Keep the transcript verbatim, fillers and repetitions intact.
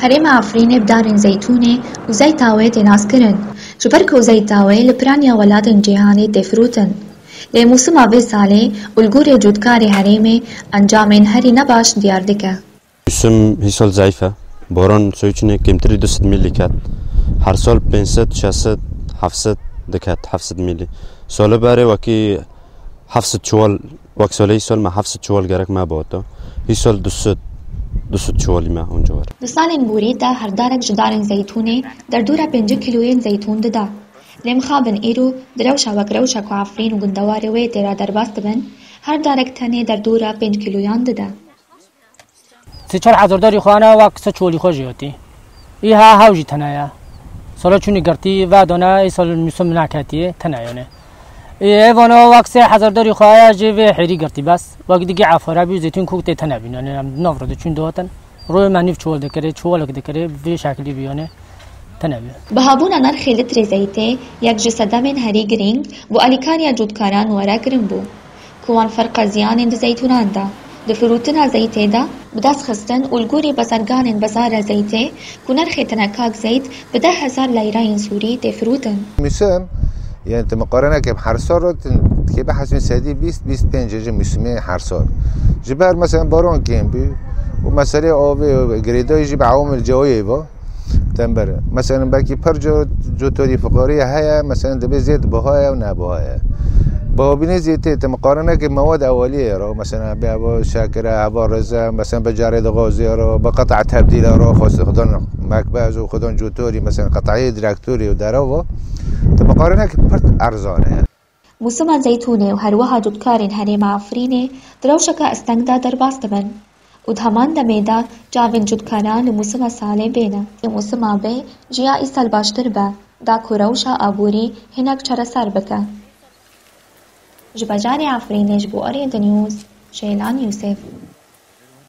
Herêma Efrînê bi darên zeytûnê û zeyta wê tê naskirin, ji ber ku zeyta wê li piraniya welatên cîhanê tê firotin. Lê mûsima vê salê û li gorî cotkarê herêmê encamên herî nebaş diyar dike. Mûsim hîsal zayîf e. Boran soyçûnê kêmtirî du sed mîlî ket. Her sal pênc sed, şeş sed, heft sed diket, heft sed mîlî. Sala berê wekî heft sed çuwal, wek salê hîsal me heft sed çuwal gerek me bihata. Hîsal du sed, du sed çuwalî me hûn ciwar. Di salên borî de her darek ji darên zeytûnê derdora pêncî kîloyên zeytûn dida. Lê mixabin îro di rewşa wek rewşa ku Efrîn û gundewarê wê tê re derbas dibin, her darek tenê derdora pênc kîloyan dide. Sê çar hezar darî xwe ne wek se çolî xwe jî hatî. Î ha hew jî tene ye. Sala çûnî girtî vedane, î sal mûsim naketiye, tene yani. Î evana wek sê hezar darî xwe ye jê vê hêrî girtî bes. Wek digî efare bî zeytûn kok tê tene bîn. Yani em nav re diçûn dihatin. Royê me nîv çuwal dikirê, çuwalek dikirê, vê şekilî bî yani. Tene bî. Bihabûna nirxê litrê zeytê yek ji sedemên herî girîng bo alîkariya cotkaran were kirin bû. Ku wan ferqa ziyanên di zeytûnan de, di firotina zeytê de, bi dest xistin û li gorî bezarganên bezara zeytê, ku nirxê tenekak zeyt bi deh hezar leyrayên sûrî tê firotin. Mûsim, yani, tu miqarene ke her sal re, tu dikê bihesibîn sedî bîst, bîst pênc ji mûsimê her sal. Ji ber, mesela, baran kêm bû û meselê avê û girêdayî jî bi ewamil cawiyê ve. Tembere. Mesela belkî pir co-, cotorî fiqarî heye, mesela dibê zêt buha ye û nebuha ye. Buhabînê zêtê, tu miqarene ke mewad eweliyê re, mesela bê eva şekire, eva rize, mesela bi carê di gazê re, bi qeta tebdîle re, xwest xudan mekbez û xudan cotorî, mesela qetayê direktorî û derava, tu miqarene ke pir erzan e. Mûsima zeytûnê û herwiha cotkarên herêma Efrînê di rewşeke esteng de derbas dibin û di heman demê de çavên cotkaran li mûsima salê bêne. Ê mûsima bê jiya îsal baştir be, da ku rewşa aborî hinek çareser bike. Ji bajarê Efrînê ji bo Arê News, Şêlan Yûsif.